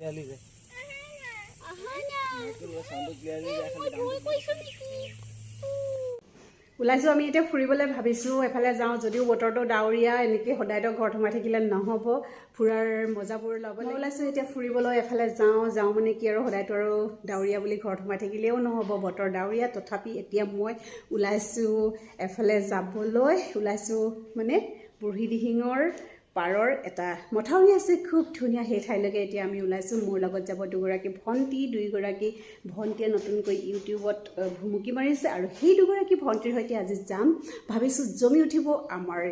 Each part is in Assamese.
ক্লিয়াৰলি যায়। আহা না। চাউণ্ডটো ক্লিয়াৰলি যায়। মই ভুল কৈছো নেকি? ওলাইছোঁ আমি এতিয়া ফুৰিবলৈ। ভাবিছোঁ এফালে যাওঁ, যদিও বতৰটো ডাৱৰীয়া। এনেকৈ সদায়তো ঘৰত সোমাই থাকিলে নহ'ব, ফুৰাৰ মজাবোৰ ল'বলৈ ওলাইছোঁ এতিয়া ফুৰিবলৈ। এফালে যাওঁ। যাওঁ মানে কি আৰু, সদায়তো আৰু ডাৱৰীয়া বুলি ঘৰত সোমাই থাকিলেও নহ'ব। বতৰ ডাৱৰীয়া, তথাপি এতিয়া মই ওলাইছোঁ এফালে যাবলৈ। ওলাইছোঁ মানে বুঢ়ীদিহিঙৰ পাৰৰ এটা মথাউৰি আছে খুব ধুনীয়া, সেই ঠাইলৈকে এতিয়া আমি ওলাইছোঁ। মোৰ লগত যাব দুগৰাকী ভণ্টি। দুয়োগৰাকী ভণ্টিয়ে নতুনকৈ ইউটিউবত ভুমুকি মাৰিছে আৰু সেই দুগৰাকী ভণ্টিৰ সৈতে আজি যাম। ভাবিছোঁ জমি উঠিব আমাৰ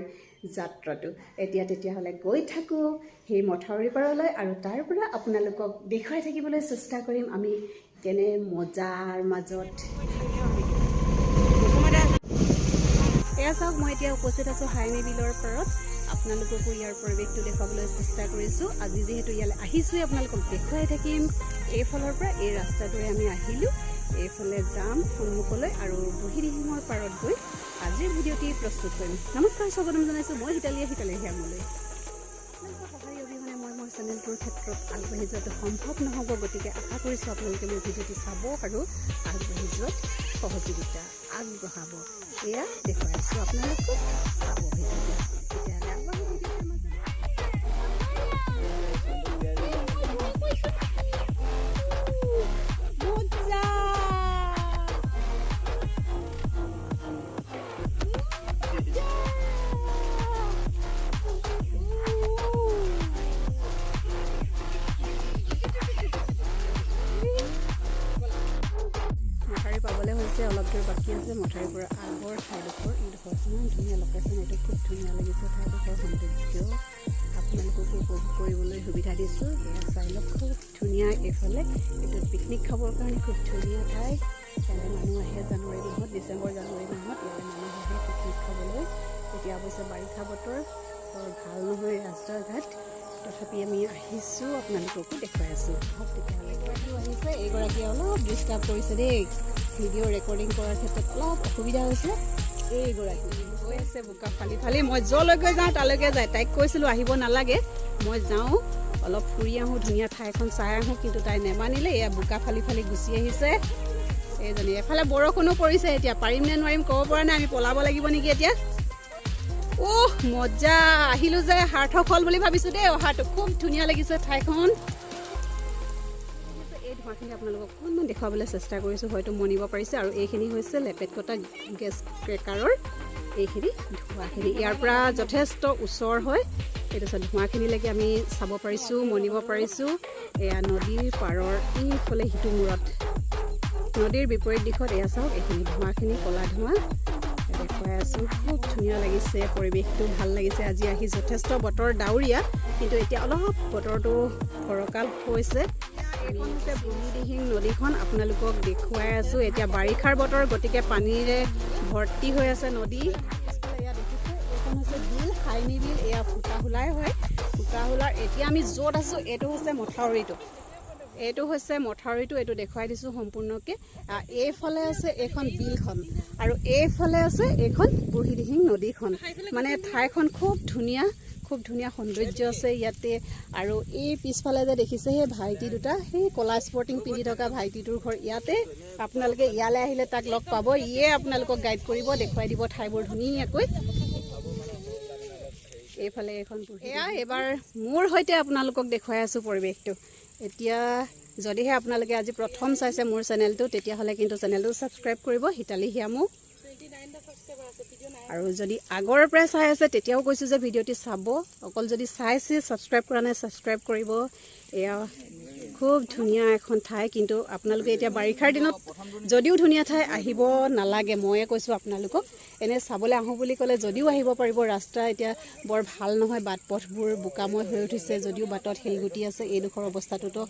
যাত্ৰাটো। এতিয়া তেতিয়াহ'লে গৈ থাকোঁ সেই মথাউৰি পাৰলৈ আৰু তাৰ পৰা আপোনালোকক দেখুৱাই থাকিবলৈ চেষ্টা কৰিম আমি কেনে মজাৰ মাজত। এয়া চাওক, মই এতিয়া উপস্থিত আছোঁ হাইনী বিলৰ পাৰত। আপোনালোককো ইয়াৰ পৰিৱেশটো দেখুৱাবলৈ চেষ্টা কৰিছোঁ। আজি যিহেতু ইয়ালৈ আহিছোঁৱেই, আপোনালোকক দেখুৱাই থাকিম। এইফালৰ পৰা এই ৰাস্তাটোৰে আমি আহিলোঁ, এইফালে যাম সন্মুখলৈ আৰু বুঢ়ীদিহিঙৰ পাৰত গৈ আজিৰ ভিডিঅ'টি প্ৰস্তুত কৰিম। নমস্কাৰ, স্বাগতম জনাইছোঁ মই হিতালীয়ে হিতালী শ্যামলৈ। আপোনালোকৰ সঁহাৰি অবিহনে মই মোৰ চেনেলটোৰ ক্ষেত্ৰত আগবাঢ়ি যোৱাটো সম্ভৱ নহ'ব। গতিকে আশা কৰিছোঁ আপোনালোকে মোৰ ভিডিঅ'টি চাব আৰু আগবাঢ়ি যোৱাত সহযোগিতা আগবঢ়াব। এয়া দেখুৱাই আছোঁ আপোনালোকক, চাব ভিডিঅ'টি। তেতিয়াহ'লে আগবাঢ়ো ভিডিঅ'টোৰ মাজত। মই ভুল কৈছো নেকি? মজা। মথাউৰি পাবলৈ হৈছে, অলপ দূৰ বাকী আছে। মথাউৰিৰ পৰা আগৰ ঠাইডোখৰ এইডোখৰ। ইমান ধুনীয়া লোকেশ্যন এইটো, খুব ধুনীয়া লাগিছে ঠাইডোখৰ। সৌন্দৰ্য আপোনালোককো উপভোগ কৰিবলৈ সুবিধা দিছোঁ। এয়া চাই লওক, খুব ধুনীয়া। এইফালে এইটোত পিকনিক খাবৰ কাৰণে খুব ধুনীয়া ঠাই। ইয়ালৈ মানুহ আহে জানুৱাৰী মাহত, ডিচেম্বৰ জানুৱাৰী মাহত ইয়ালৈ মানুহ আহে পিকনিক খাবলৈ। এতিয়া অৱশ্যে বাৰিষা বতৰ, বৰ ভাল নহয় ৰাস্তা ঘাট, তথাপি আমি আহিছোঁ, আপোনালোককো দেখুৱাই আছোঁ। আহক তেতিয়াহ'লে। এইগৰাকীও আহিছে। এইগৰাকীয়ে অলপ ডিষ্টাৰ্ব কৰিছে দেই, ভিডিঅ' ৰেকৰ্ডিং কৰাৰ ক্ষেত্ৰত অলপ অসুবিধা হৈছে। এইগৰাকী গৈ আছে বোকা ফালি ফালি। মই য'লৈকে যাওঁ তালৈকে যায়। তাইক কৈছিলোঁ আহিব নালাগে, মই যাওঁ, অলপ ফুৰি আহোঁ, ধুনীয়া ঠাইখন চাই আহোঁ। কিন্তু তাই নেমানিলে। এয়া বোকা ফালি ফালি গুচি আহিছে এইজনী। এফালে বৰষুণো পৰিছে। এতিয়া পাৰিম নে নোৱাৰিম ক'ব পৰা নাই। আমি পলাব লাগিব নেকি এতিয়া? অহ মজা, আহিলোঁ যে সাৰ্থক হ'ল বুলি ভাবিছোঁ দেই অহাটো। খুব ধুনীয়া লাগিছে ঠাইখন। এই ধোঁৱাখিনি আপোনালোকক অকণমান দেখুৱাবলৈ চেষ্টা কৰিছোঁ, হয়তো মনিব পাৰিছে। আৰু এইখিনি হৈছে লেপেটকটা গেছ ক্ৰেকাৰৰ এইখিনি ধোঁৱাখিনি। ইয়াৰ পৰা যথেষ্ট ওচৰ হয়। এইটো চাওক, ধোঁৱাখিনিলৈকে আমি চাব পাৰিছোঁ, মনিব পাৰিছোঁ। এয়া নদীৰ পাৰৰ এইফালে সিটো মূৰত, নদীৰ বিপৰীত দিশত। এয়া চাওক, এইখিনি ধোঁৱাখিনি, ক'লা ধোঁৱা দেখুৱাই আছোঁ। খুব ধুনীয়া লাগিছে পৰিৱেশটো, ভাল লাগিছে আজি আহি যথেষ্ট। বতৰ ডাৱৰীয়া, কিন্তু এতিয়া অলপ বতৰটো ফৰকাল হৈছে। এইখন হৈছে বুঢ়ীদিহিং নদীখন, আপোনালোকক দেখুৱাই আছোঁ। এতিয়া বাৰিষাৰ বতৰ, গতিকে পানীৰে ভৰ্তি হৈ আছে নদী। এয়া দেখিছে, এইখন হৈছে বিল, হাইনী বিল। এয়া ফুটাহোলাই হয়। ফুটাহোলাৰ এতিয়া আমি য'ত আছোঁ, এইটো হৈছে মথাউৰিটো। এইটো হৈছে মথাউৰিটো, এইটো দেখুৱাই দিছোঁ সম্পূৰ্ণকৈ। এইফালে আছে এইখন বিলখন আৰু এইফালে আছে এইখন বুঢ়ীদিহিং নদীখন। মানে ঠাইখন খুব ধুনীয়া, খুব ধুনীয়া সৌন্দৰ্য আছে ইয়াতে। আৰু এই পিছফালে যে দেখিছে সেই ভাইটি দুটা, সেই ক'লা স্পৰ্টিং পিন্ধি থকা ভাইটিটোৰ ঘৰ ইয়াতে। আপোনালোকে ইয়ালৈ আহিলে তাক লগ পাব। ইয়ে আপোনালোকক গাইড কৰিব, দেখুৱাই দিব ঠাইবোৰ ধুনীয়াকৈ। এইফালে এইখন। এয়া এইবাৰ মোৰ সৈতে আপোনালোকক দেখুৱাই আছোঁ পৰিৱেশটো। এতিয়া যদিহে আপোনালোকে আজি প্ৰথম চাইছে মোৰ চেনেলটো, তেতিয়াহ'লে কিন্তু চেনেলটো ছাবস্ক্ৰাইব কৰিব, হিতালী হিয়ামু। আৰু যদি আগৰ পৰাই চাই আছে, তেতিয়াও কৈছোঁ যে ভিডিঅ'টি চাব। অকল যদি চাইছে, ছাবস্ক্ৰাইব কৰা নাই, ছাবস্ক্ৰাইব কৰিব। এয়া খুব ধুনীয়া এখন ঠাই, কিন্তু আপোনালোকে এতিয়া বাৰিষাৰ দিনত যদিও ধুনীয়া ঠাই, আহিব নালাগে, ময়ে কৈছোঁ আপোনালোকক। এনেই চাবলৈ আহোঁ বুলি ক'লে যদিও আহিব পাৰিব, ৰাস্তা এতিয়া বৰ ভাল নহয়, বাট পথবোৰ বোকাময় হৈ উঠিছে। যদিও বাটত শিলগুটি আছে, এইডোখৰ অৱস্থাটোতো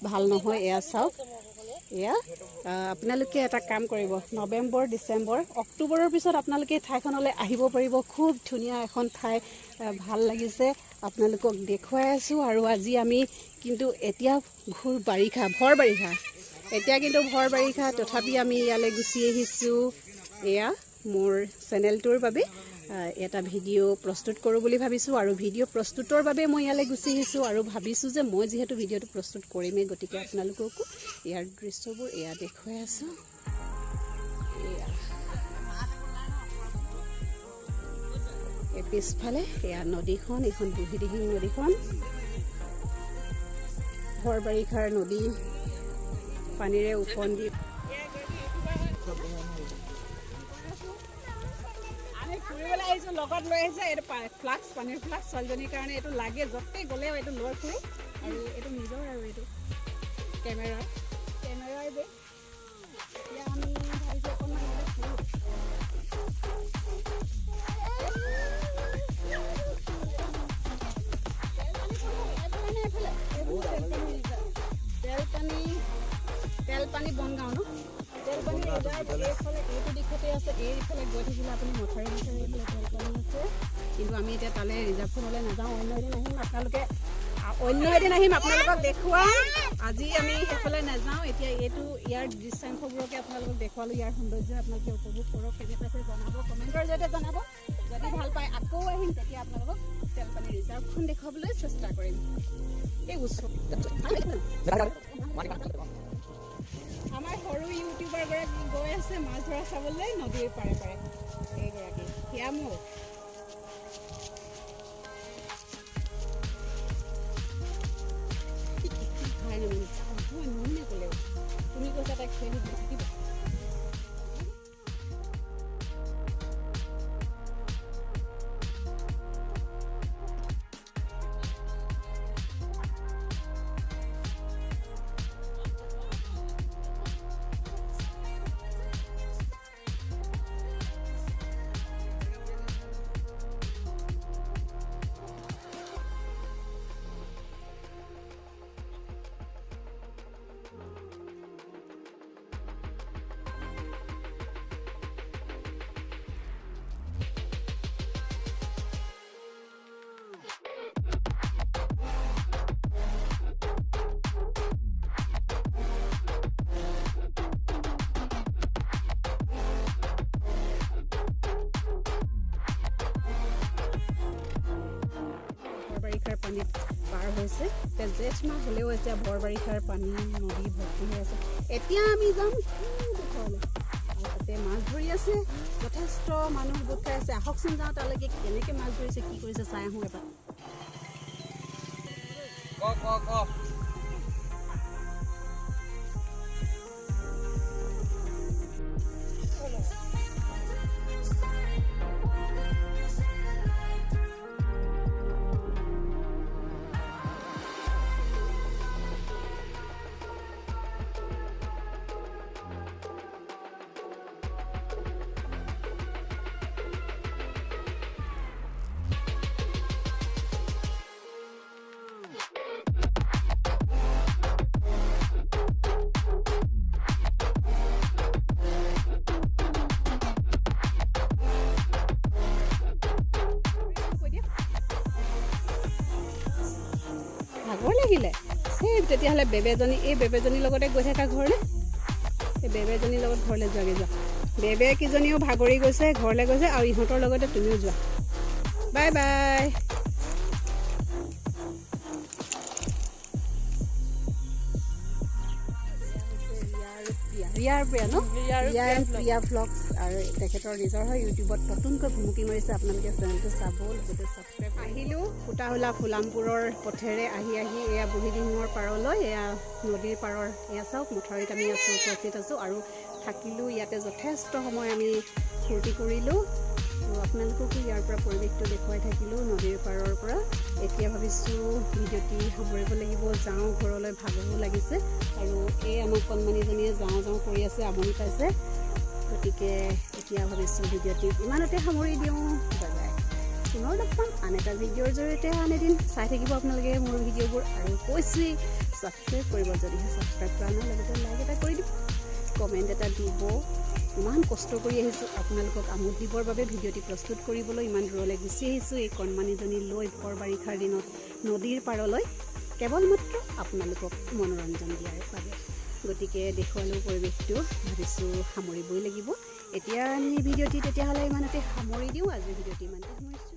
ভাল নহয়। এয়া চাওক। এয়া আপোনালোকে এটা কাম কৰিব, নৱেম্বৰ, ডিচেম্বৰ, অক্টোবৰৰ পিছত আপোনালোকে এই ঠাইখনলৈ আহিব পাৰিব। খুব ধুনীয়া এখন ঠাই, ভাল লাগিছে, আপোনালোকক দেখুৱাই আছোঁ। আৰু আজি আমি কিন্তু এতিয়া ঘোৰ বাৰিষা, ভৰ বাৰিষা এতিয়া, কিন্তু ভৰ বাৰিষা, তথাপি আমি ইয়ালৈ গুচি আহিছোঁ। এয়া মোৰ চেনেলটোৰ বাবে। এটা ভিডিঅ' প্ৰস্তুত কৰোঁ বুলি ভাবিছোঁ আৰু ভিডিঅ' প্ৰস্তুতৰ বাবে মই ইয়ালৈ গুচি আহিছোঁ আৰু ভাবিছোঁ যে মই যিহেতু ভিডিঅ'টো প্ৰস্তুত কৰিমেই, গতিকে আপোনালোককো ইয়াৰ দৃশ্যবোৰ এয়া দেখুৱাই আছোঁ। এয়া এই পিছফালে এয়া নদীখন, এইখন বুঢ়ীদিহিং নদীখন, ভৰ বাৰিষাৰ নদী পানীৰে ওফন্দি। আমি ফুৰিবলৈ আহিছোঁ, লগত লৈ আহিছে এইটো ফ্লাক্স, পানীৰ ফ্লাক্স। ছোৱালীজনীৰ কাৰণে এইটো লাগে, য'তেই গ'লেও এইটো লৈ ফুৰোঁ। আৰু এইটো নিজৰ আৰু এইটো কেমেৰাৰ বেগ। এতিয়া আমি ভাবিছোঁ অকণমান ইয়াতে ফুৰোঁ। তেলপানী বনগাঁও ন, তেলপানী এইফালে এইটো দিশতে আছে। এইফালে গৈ থাকিলে আপুনি মথাউৰি মথাউৰি এইফালে তেলপানী আছে। কিন্তু আমি এতিয়া তালৈ ৰিজাৰ্ভখনলৈ নাযাওঁ, অন্য এদিন আহিম। আপোনালোকে অন্য এদিন আহিম, আপোনালোকক দেখুৱাম। আজি আমি সেইফালে নাযাওঁ। এতিয়া এইটো ইয়াৰ দৃশ্যাংশবোৰকে আপোনালোকক দেখুৱালোঁ, ইয়াৰ সৌন্দৰ্য আপোনালোকে উপভোগ কৰক। কেনে পাইছে জনাব, কমেণ্টৰ জৰিয়তে জনাব। যদি ভাল পায় আকৌ আহিম, তেতিয়া আপোনালোকক তেলপানী ৰিজাৰ্ভখন দেখুৱাবলৈ চেষ্টা কৰিম। এই ওচৰত আমাৰ সৰু ইউটিউবাৰগৰাকী গৈ আছে মাছ ধৰা চাবলৈ নদীৰ পাৰে পাৰে। এইগৰাকী হিয়ামু। নুশুনে ক'লেও তুমি কৈছা তাইক থৈ আহিব থাকিব। বাৰিষাৰ পানীত পাৰ হৈছে। এতিয়া জেঠ মাহ হ'লেও এতিয়া বৰ বাৰিষাৰ পানী নদী ভৰ্তি হৈ আছে। এতিয়া আমি যাম আৰু তাতে মাছ ধৰি আছে, যথেষ্ট মানুহ গোট খাই আছে। আহকচোন যাওঁ তালৈকে, কেনেকৈ মাছ ধৰিছে কি কৰিছে চাই আহোঁ এবাৰ। ভাগৰ লাগিলে সেই তেতিয়াহ'লে বেবেজনী, এই বেবেজনীৰ লগতে গৈ থাকা ঘৰলৈ, এই বেবেজনীৰ লগত ঘৰলৈ যোৱাগৈ যোৱা। বেবে কেইজনীও ভাগৰি গৈছে, ঘৰলৈ গৈছে, আৰু ইহঁতৰ লগতে তুমিও যোৱা। Bye bye. ৰিয়াৰ প্ৰিয়া ন, ৰিয়া এণ্ড প্ৰিয়া ভ্লগছ, আৰু তেখেতৰ নিজৰ হয় ইউটিউবত নতুনকৈ ভুমুকি মাৰিছে। আপোনালোকে চেনেলটো চাব, লগতে ছাবস্ক্ৰাইব। আহিলোঁ সূতাহোলা ফুলামপুৰৰ পথেৰে আহি আহি এয়া বুঢ়ীদিহিঙৰ পাৰলৈ, এয়া নদীৰ পাৰৰ এয়া চাওক মথাউৰিত আমি আছোঁ, উপস্থিত আছোঁ আৰু থাকিলোঁ ইয়াতে। যথেষ্ট সময় আমি ফূৰ্তি কৰিলোঁ আৰু আপোনালোককো ইয়াৰ পৰা পৰিৱেশটো দেখুৱাই থাকিলোঁ নদীৰ পাৰৰ পৰা। এতিয়া ভাবিছোঁ ভিডিঅ'টি সামৰিব লাগিব, যাওঁ ঘৰলৈ, ভাগৰো লাগিছে। আৰু এই আমাৰ কণমানিজনীয়ে যাওঁ যাওঁ কৰি আছে, আমনি পাইছে। গতিকে এতিয়া ভাবিছোঁ ভিডিঅ'টি ইমানতে সামৰি দিওঁ। বাই বাই, পুনৰ লগ পাম আন এটা ভিডিঅ'ৰ জৰিয়তে আন এদিন। চাই থাকিব আপোনালোকে মোৰ ভিডিঅ'বোৰ, আৰু কৈছোৱেই ছাবস্ক্ৰাইব কৰিব যদিহে ছাবস্ক্ৰাইব কৰা নাই, লগতে লাইক এটা কৰি দিব, কমেণ্ট এটা দিব। ইমান কষ্ট কৰি আহিছোঁ আপোনালোকক আমোদ দিবৰ বাবে, ভিডিঅ'টি প্ৰস্তুত কৰিবলৈ ইমান দূৰলৈ গুচি আহিছোঁ এই কণমানিজনী লৈ ভৰ বাৰিষাৰ দিনত নদীৰ পাৰলৈ, কেৱল মাত্ৰ আপোনালোকক মনোৰঞ্জন দিয়াৰ বাবে। গতিকে দেখুৱালোঁ পৰিৱেশটো, ভাবিছোঁ সামৰিবই লাগিব। এতিয়া আমি ভিডিঅ'টি তেতিয়াহ'লে ইমানতে সামৰি দিওঁ। আজিৰ ভিডিঅ'টি ইমানতে সামৰিছোঁ।